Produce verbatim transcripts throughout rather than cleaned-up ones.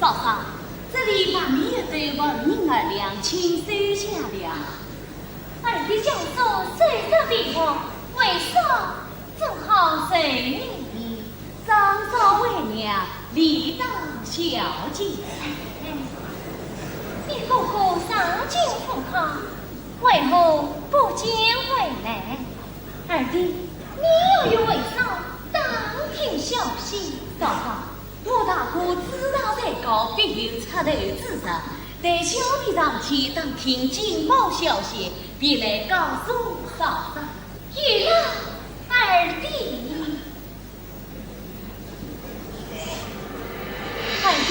嫂嫂，这里白米一斗，纹银二两，请收下了。二弟教唆，谁人地方？为啥？正好随你。张少为娘，理当孝敬。哎，你哥哥上京赴考，为何不见回来？二弟，你又有为啥？打听消息。嫂嫂，我大哥子大才高，必有出头之日。待小弟上去打听情报消息，便来告诉嫂嫂。有了，二弟。二弟。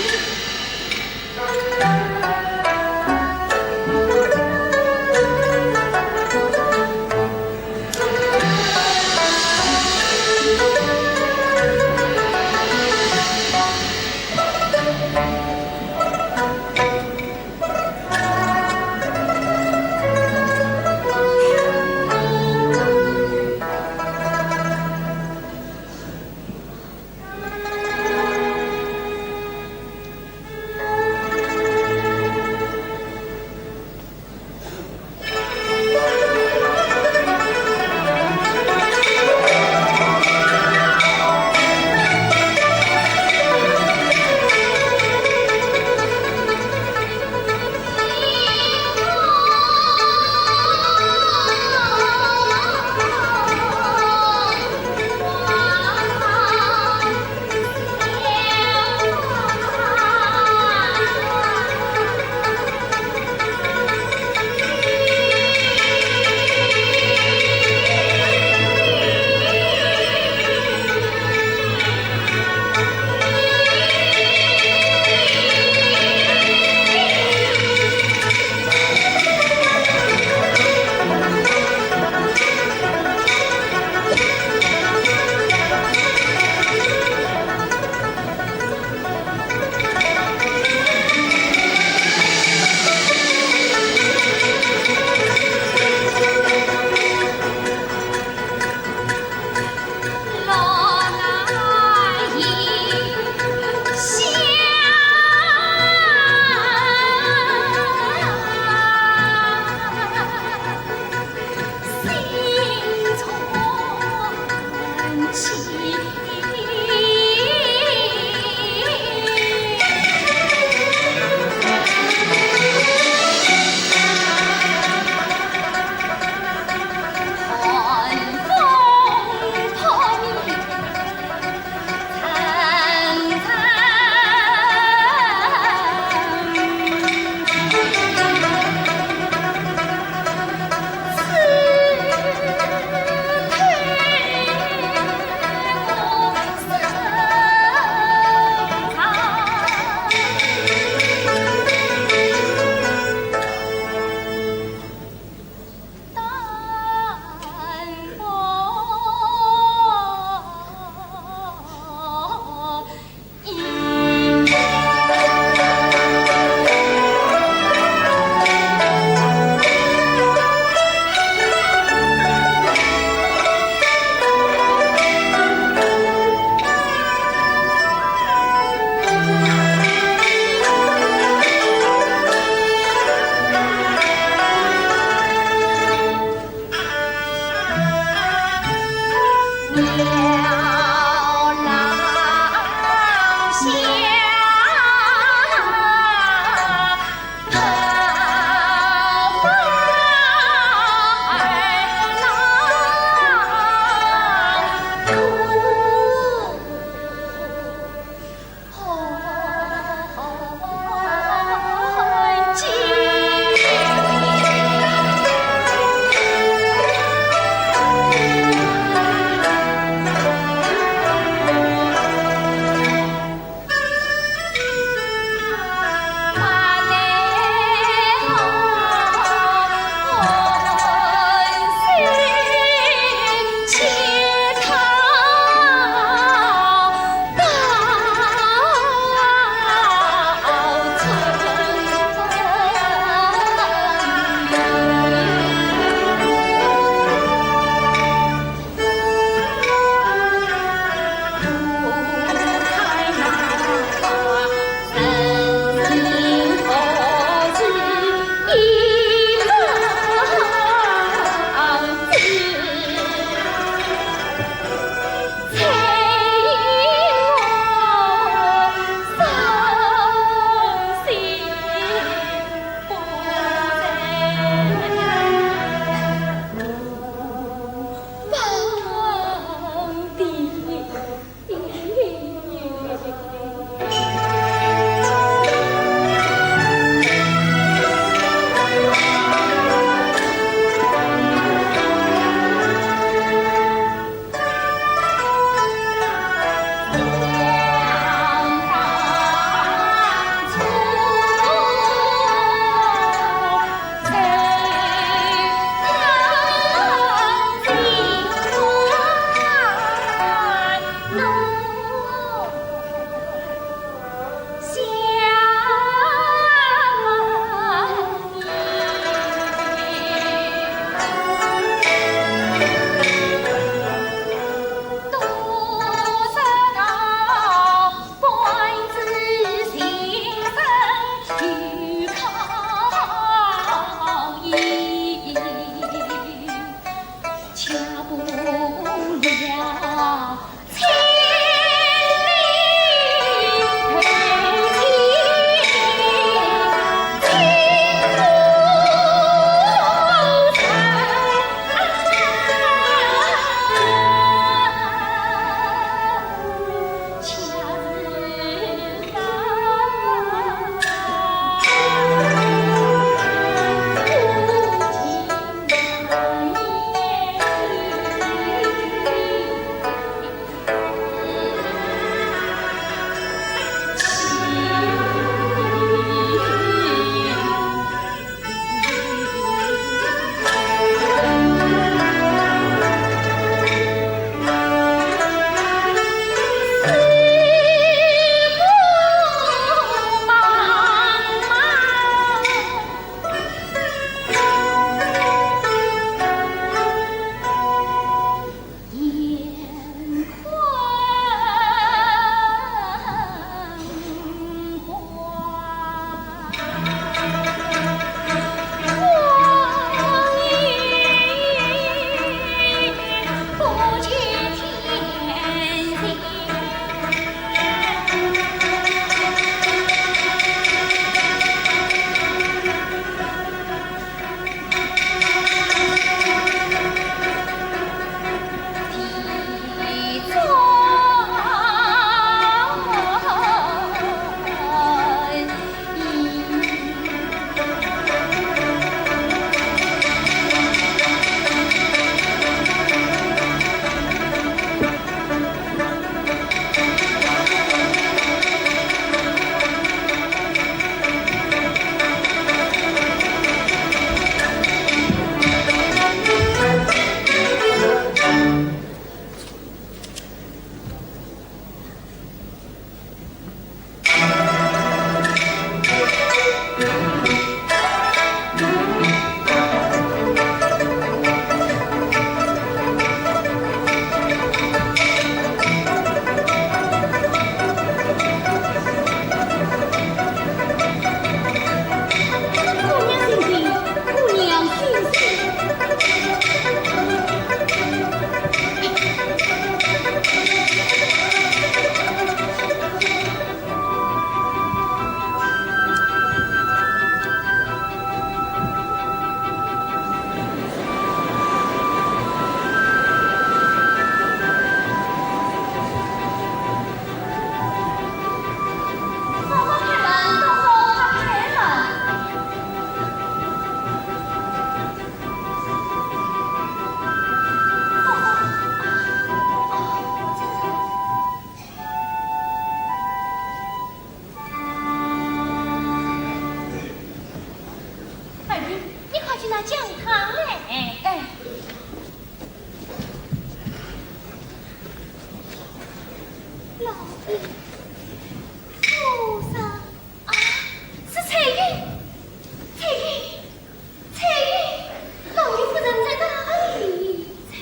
老爷，菩萨啊，是翠云，翠云，翠云，老爷夫人在哪里？在，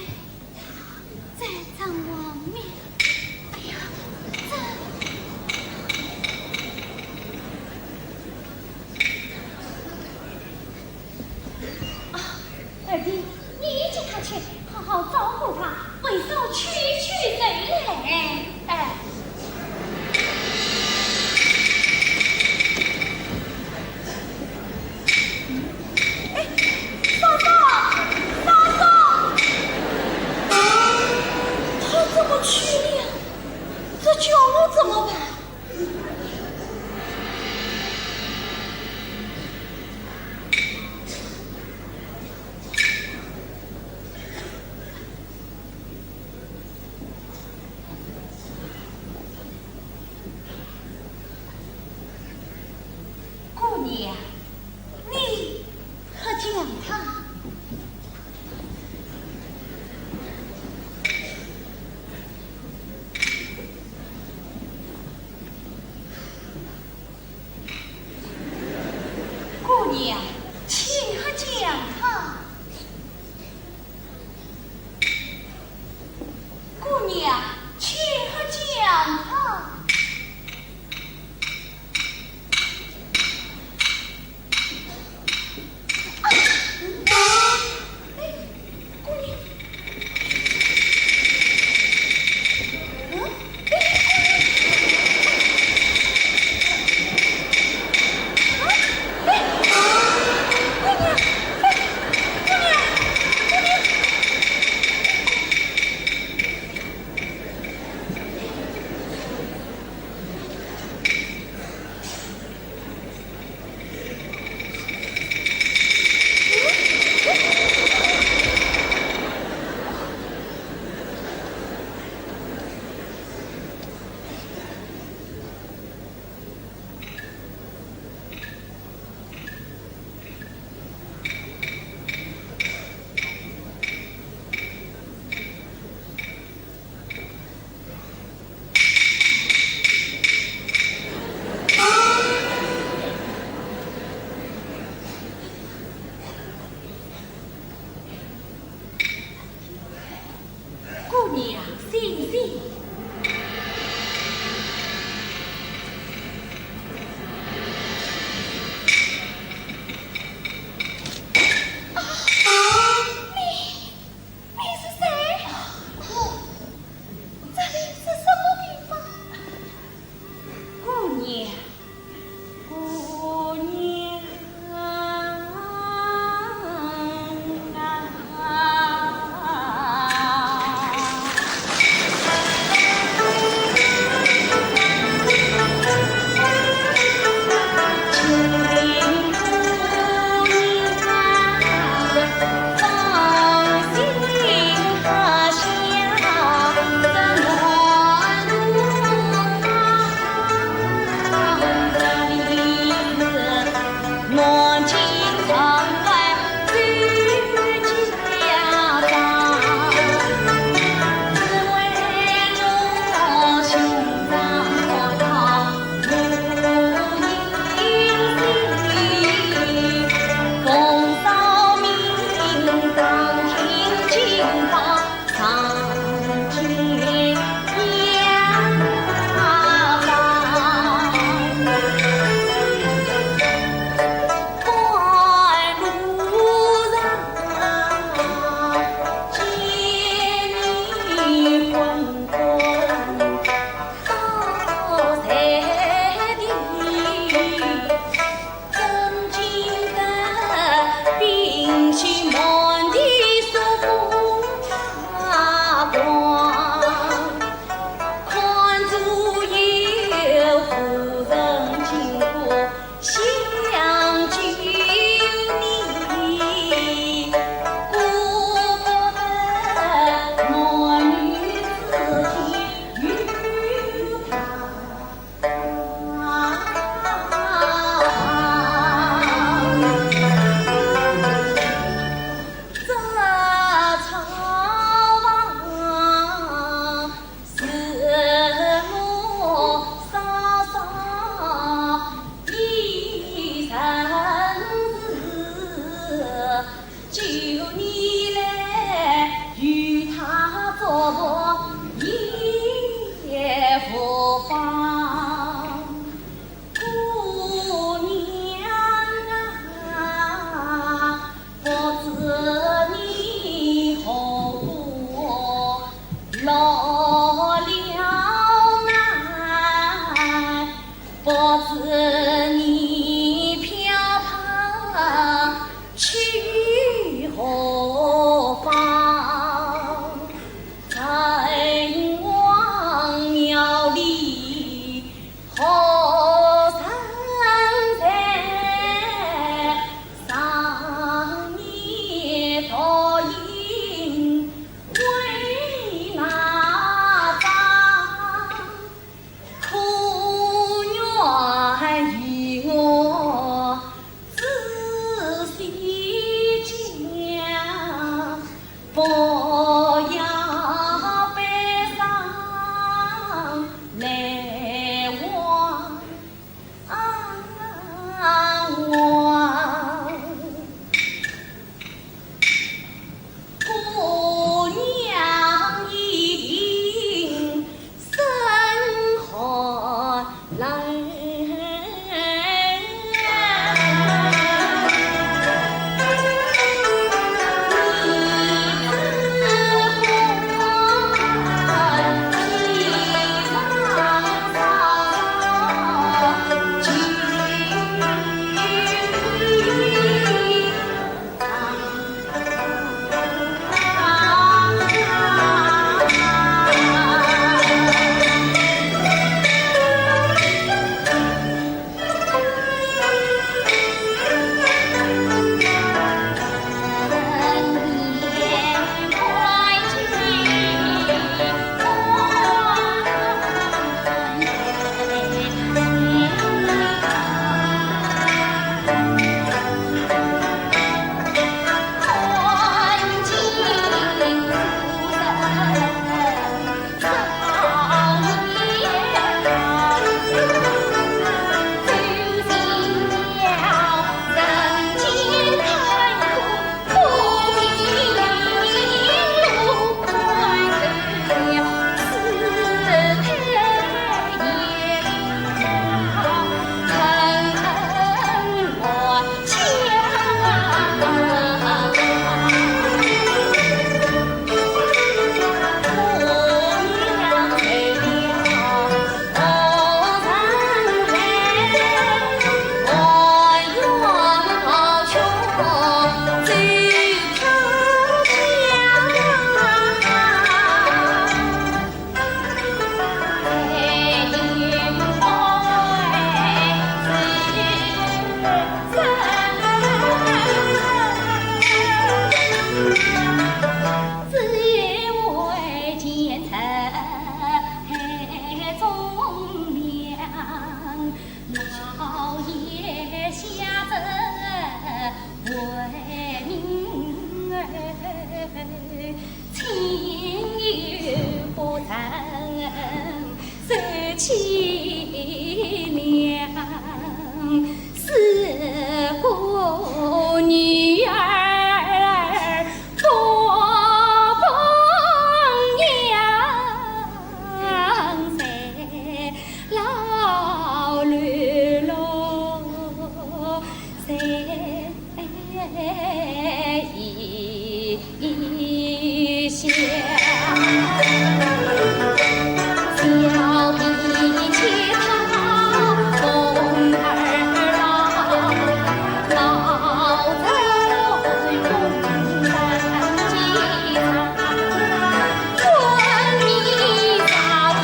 在丈王庙。哎呀，这……啊，二弟，你与他去，好好照顾他，为嫂去去就来。哎，哎，嫂嫂，嫂嫂，他怎么去了呀？这叫我怎么办？ 姑娘，你可讲他。老爷下旨为民儿，亲有不仁受其娘，是故女儿多奉娘在 老流落在异乡。小弟乞讨风儿郎，老在东山机场，问你啥事？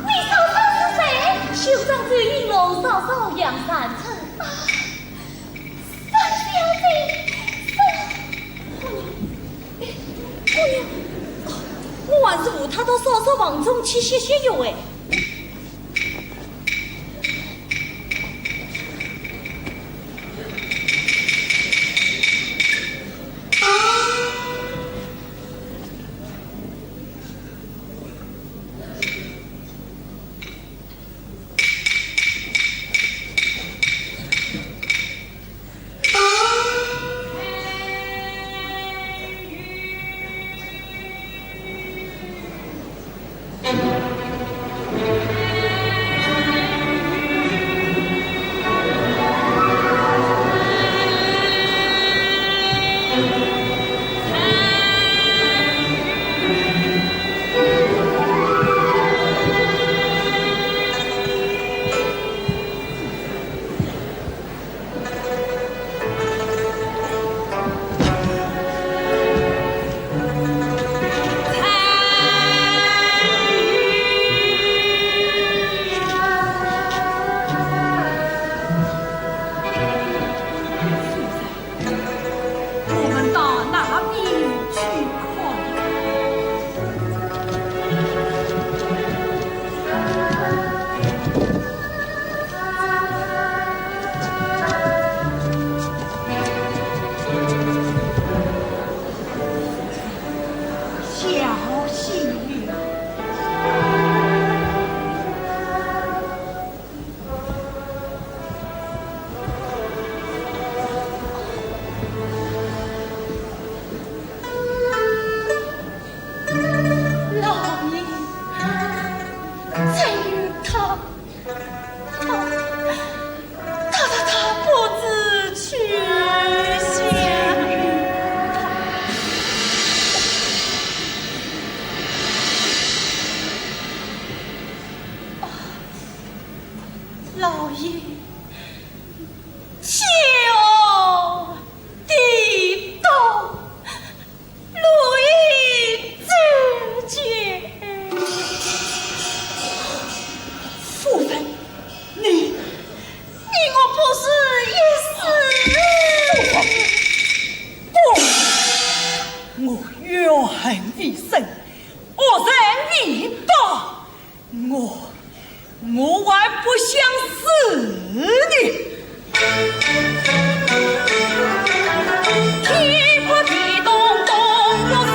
你嫂嫂是谁？兄长周应龙嫂嫂杨三春。啊，三小姐，三，姑娘，姑娘，哦，我还是扶她到嫂嫂房中去歇歇哟喂。 我们到哪里去看？小心！ 老爷，只有她，她，她，她，她不知去向。老爷， 求地动，路易周全。夫人，你，你我不死也死。夫人，不，我怨恨已深，恶人已到。 我，我还不想死呢。天不地动，动不死，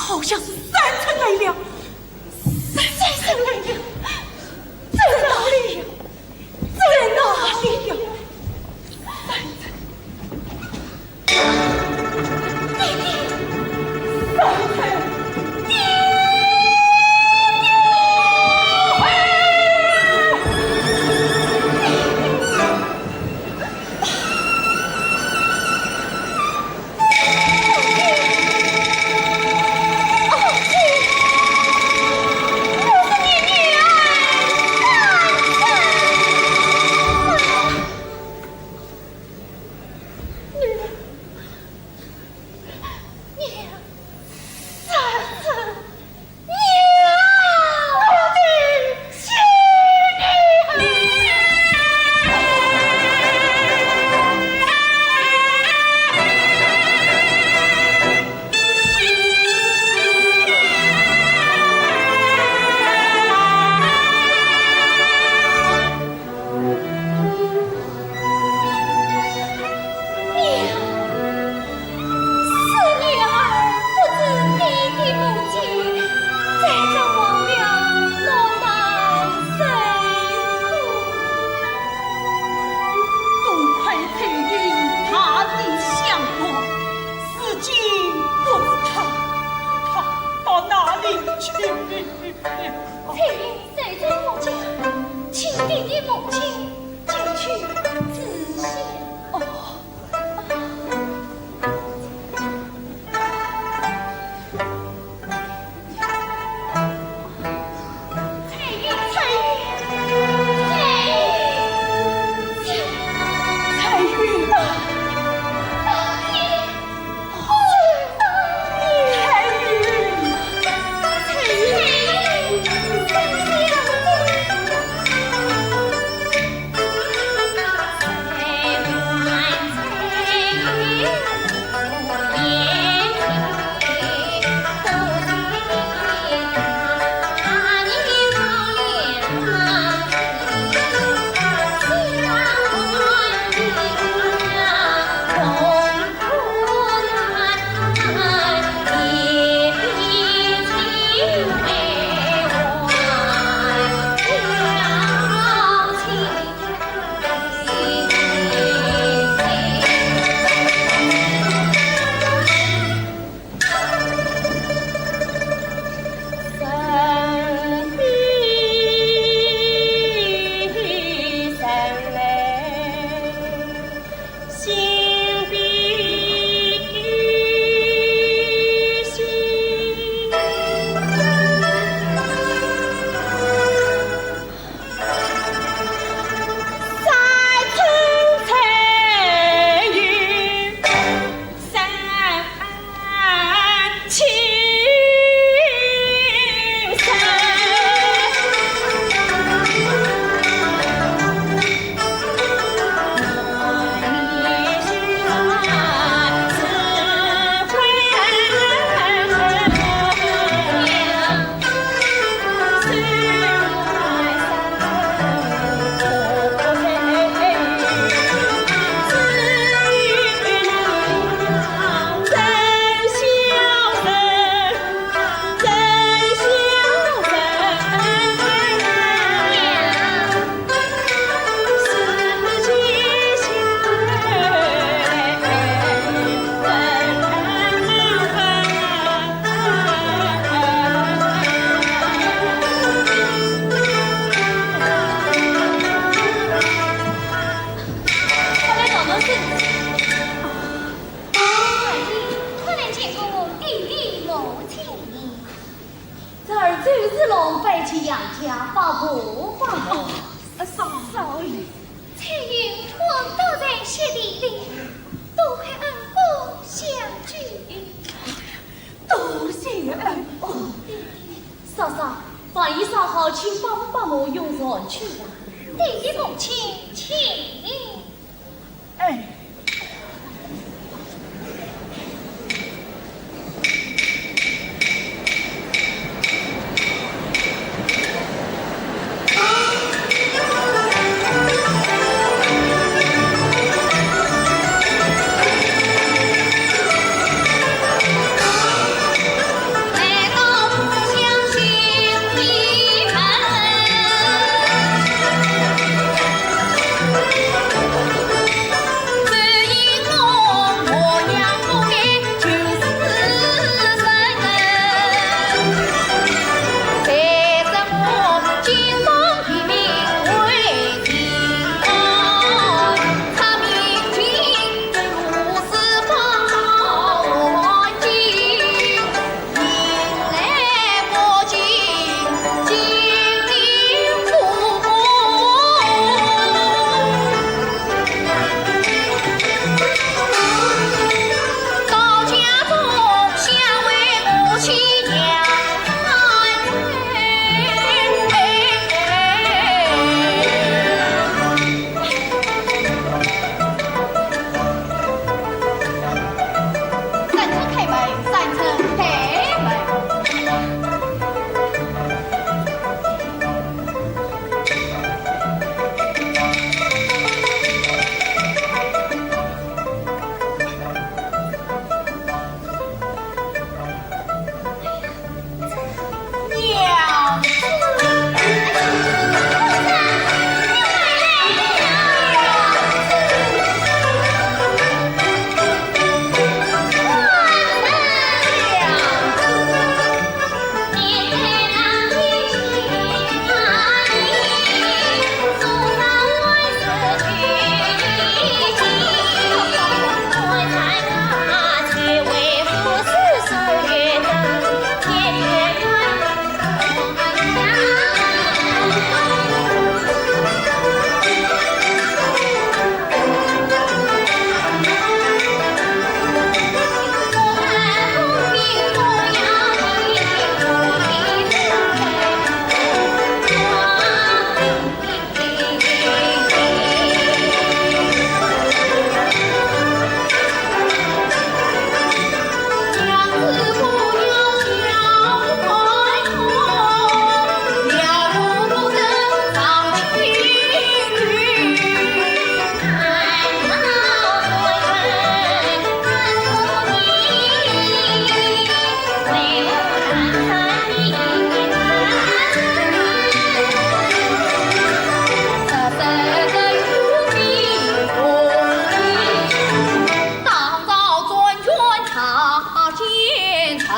好像是三春来了，三春来了，在哪里呀？在哪里呀？三春，弟弟，三春，弟弟。娘， 是女儿不知你的母亲，才遭了落难受苦。多亏翠云大力相助，如今不知她，她到哪里去了？翠云在这我家，请你的母亲进去自省。哦。 快来见过我弟弟母亲。侄儿周世龙拜见杨家，拜哦，啊，嫂嫂。少爷。翠云我倒在雪地里，多亏恩公相救。多谢恩公。嫂嫂，饭已烧好，请帮帮忙用茶去吧。弟弟母亲，请。 哎。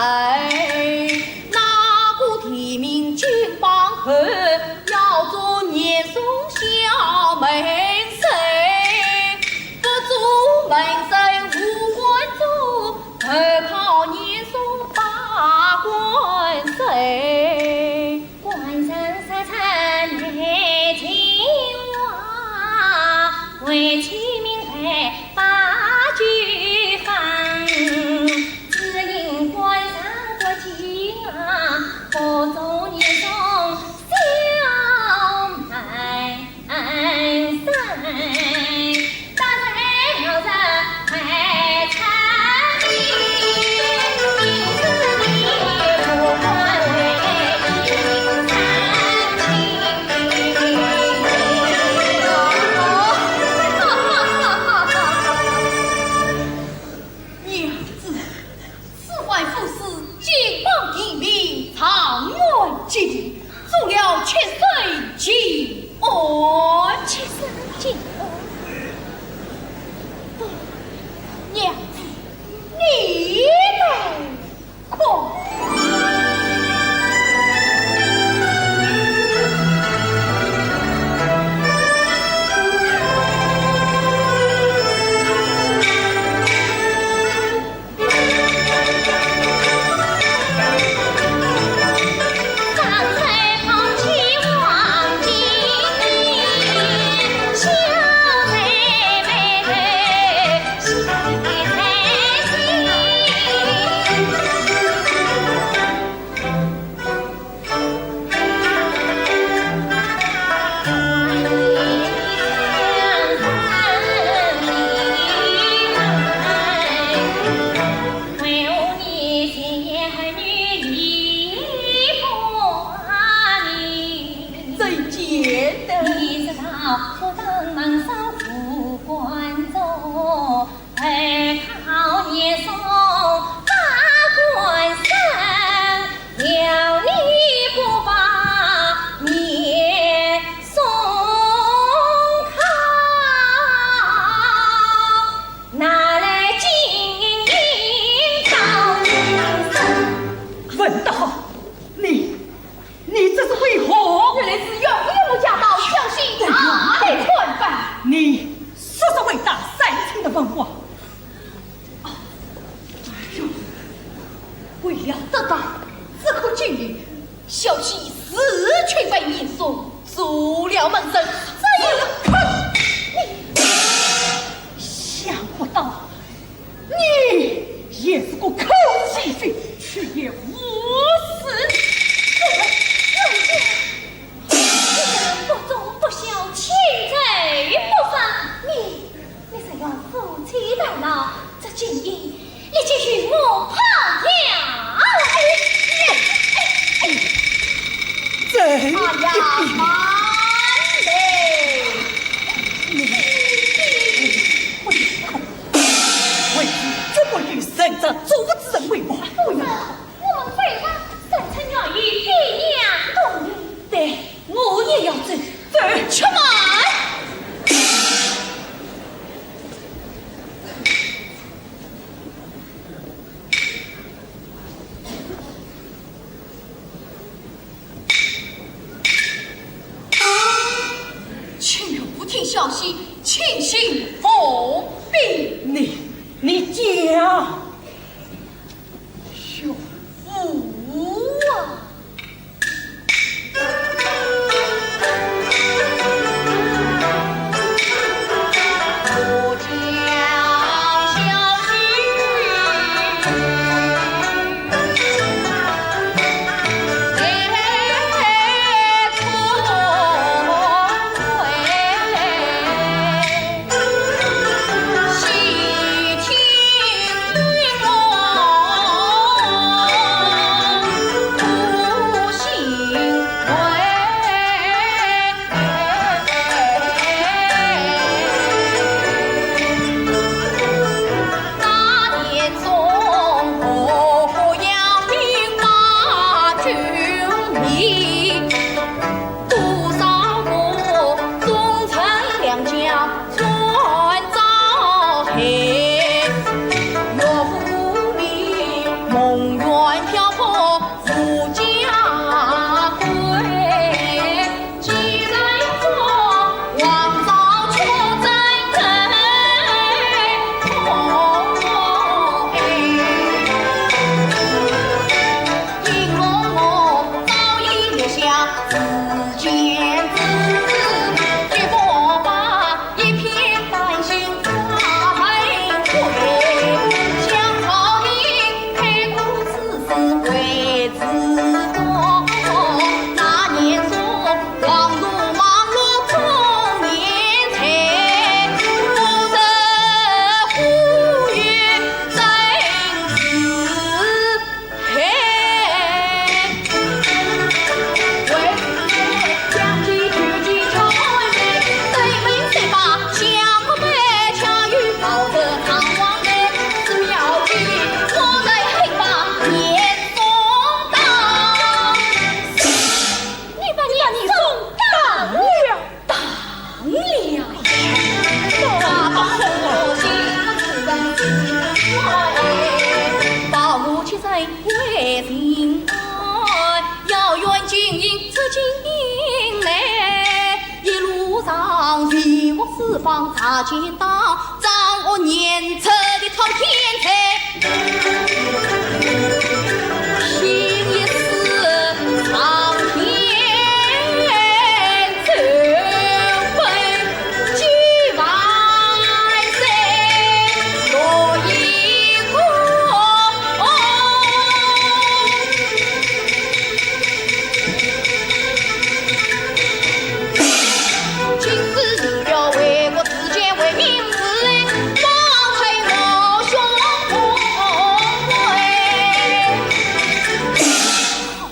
哎，那个地名金榜头，要做严嵩小门生，不做门生无官做，投靠严嵩把官升。官升三餐没钱花，为妻名配把酒方。 只因官升国舅啊，不做严嵩小门生，大人要人还差你，你是你不管为人生。娘子， 此番府司金榜题名，状元及第，做了七省巡按。七省巡按？不，娘子，你们看。 怎见得？问得好，你 你这是为何？原来是杨玉木驾到，小婿哪里敢犯？你说说为大三清的问话。哦，哎呦，为了得到这个金印，小婿自去被严嵩做了门生，这一刻，你想不到 你也是个口气飞，却也无事。不，不，不忠不孝，轻罪不杀。你，你这样夫妻到老，这金印，你就与我抛掉。哎，哎，哎，哎。这，哎呀，慢嘞。 为父怎么与人家做夫之人为伴？不要，我们非但三餐愿意与娘共饮。对，我也要走。走，且慢！ 请岳父听小婿，请行奉禀。你，你讲。岳父啊。远漂泊无家归，寄人秧中，望朝出征头。因我早已立下志坚志，决不把 一片丹心化为灰。想朝廷开国之时为之痛，那年数忙碌忙碌中年才，不知忽有政事。 你把你送当了。 当了。保我七岁为心安，要愿金印出京来，一路上全国四方大街道，掌握严策的靠天才。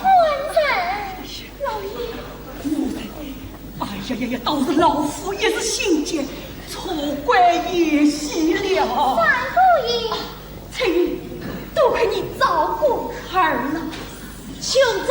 官人，老爷。哎呀呀呀，倒是老夫一时心急，错怪贤婿了。三姑爷。 翠云，多亏你照顾二老。兄长。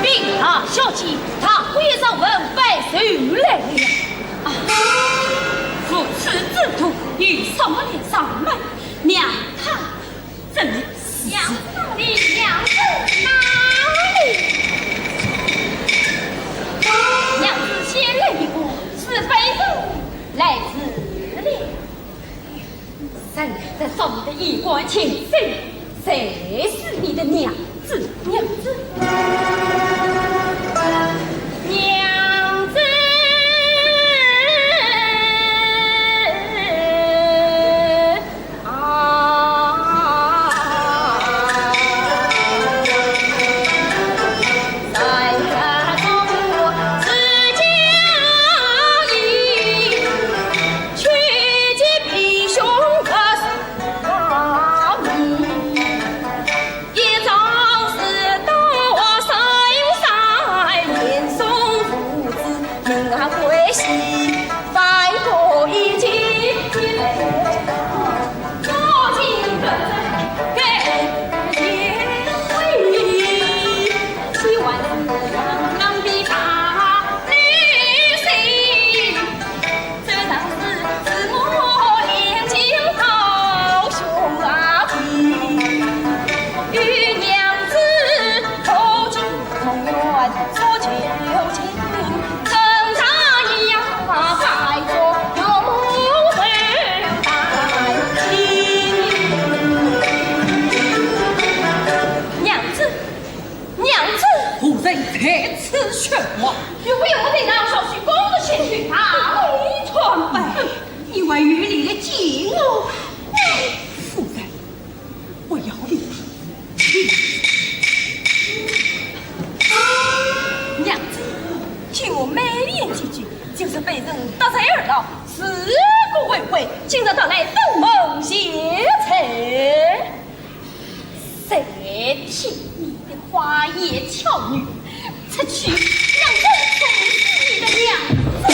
禀大小姐，大官人上门拜寿来了。啊，如此之徒，有什么来上门？让他进来。娘子哪里？娘子哪里？娘子先来一步，是非是来迟了。 谁在找你的衣冠禽兽，谁是你的娘子？娘子，娘子。要命！娘子，听我美言几句，就是被人得罪二老，自古为贵，今日特来登门谢罪。 谁听你的花言巧语，出去让人打死你的娘子！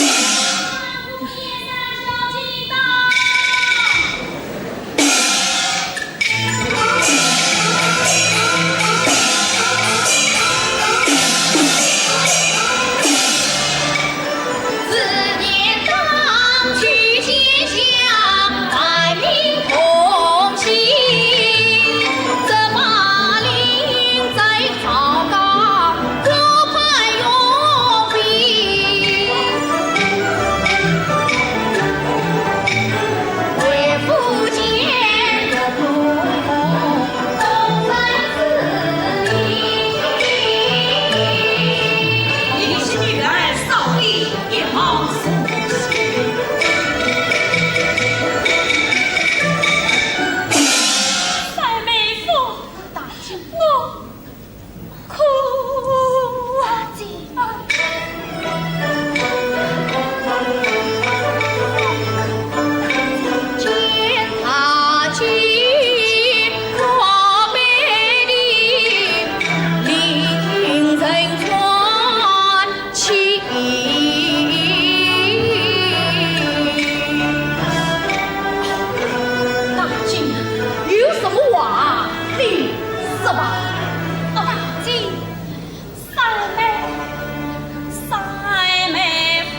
三妹夫，我苦啊！ 大姐，有什么话你说吧。哦，大姐，三妹，三妹夫。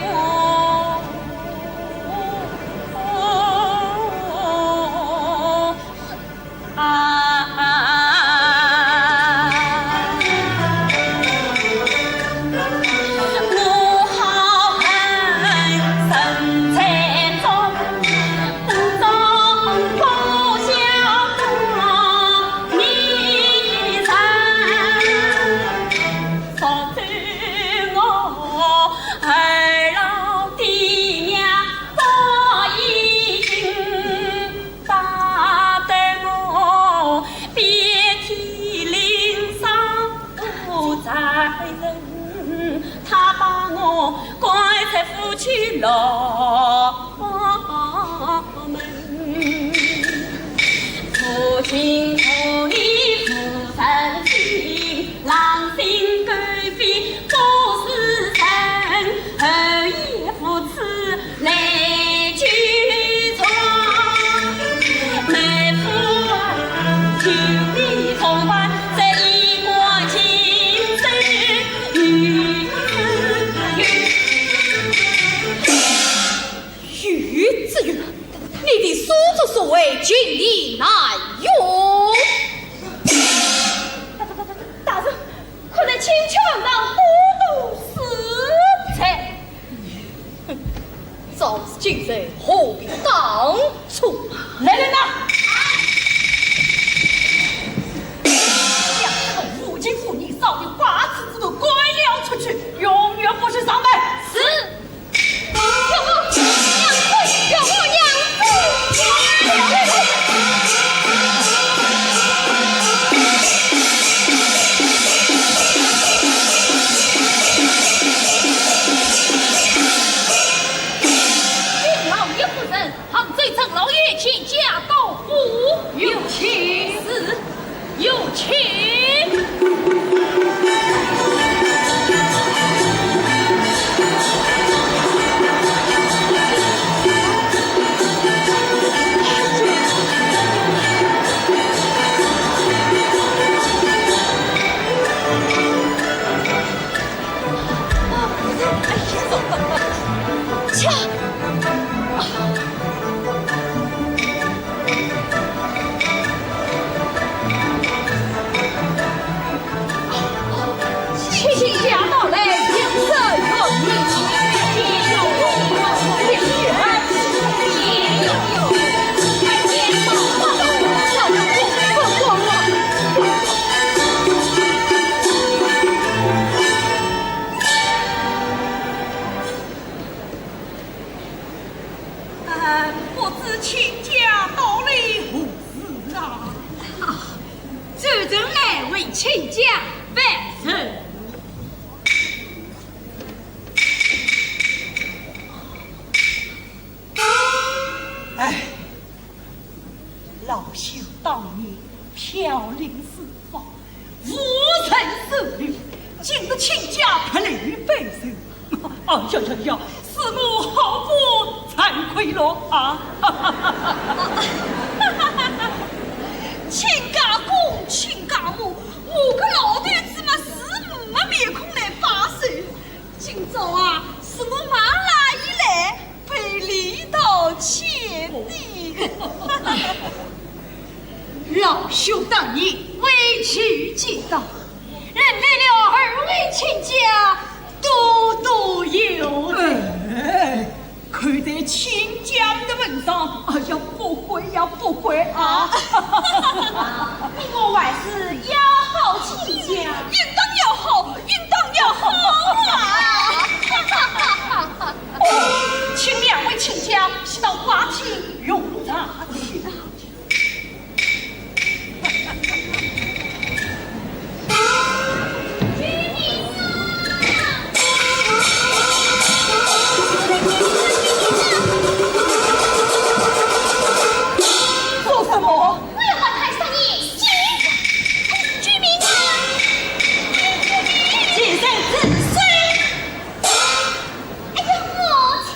打得我遍体鳞伤不在人，他把我关在夫妻牢门。夫君不义不仁心，狼心狗肺不是人，厚颜无耻 来去闯，妹夫啊，请你从宽这一关情深，女子有。有之有，你的所作所为，尽已难容。亲家万岁。哎，老朽当年飘零四方，无人收留，今日亲家不来拜寿。哎呀呀呀， 是我好不惭愧咯啊！亲家公，亲家母，我个老头子嘛是没面孔来拜寿。今朝啊，是我忙了一来，被礼到欠的。老兄大人，未及见到， 认得了二位亲家，多多有礼。哎，看在亲家的份上，哎呀，不敢呀，不敢啊。你我还是要好亲家。应当要好，应当要好啊！哦，请两位亲家先到花厅用茶去。 做什么？为何太少爷？救命啊！救命！贱人自首！ 哎呀，母亲！